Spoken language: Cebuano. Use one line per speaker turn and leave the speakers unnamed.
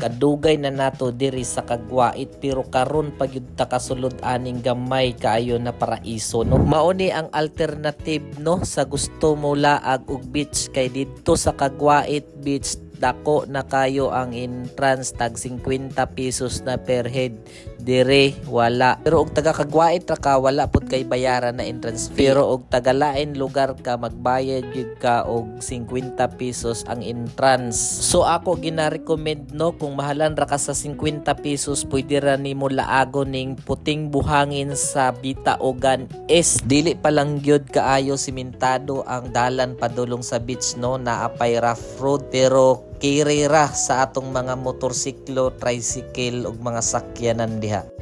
Kadugay na nato diri sa Cagwait, pero karon pa gyud ta kasulod aning gamay kaayo na paraiso, no. Mao ni ang alternative, no, sa gusto mo laag og beach, kay didto sa Cagwait Beach dako na kayo ang entrance, tag 50 pesos na per head. Dire wala, pero og taga Cagwait ra ka, wala pud kay bayaran na entrance fee. Pero og taga lain lugar ka, magbayad gyud ka og 50 pesos ang entrance. So ako gina-recommend, no, kung mahalan ra ka sa 50 pesos, pwede ra nimo laagon ning puting buhangin sa Bitaugan East. Dili pa lang gyud kaayo simentado ang dalan padulong sa beach, no, naa pay rough road, pero kiri ra sa atong mga motorsiklo, tricycle ug mga sakyanan diha.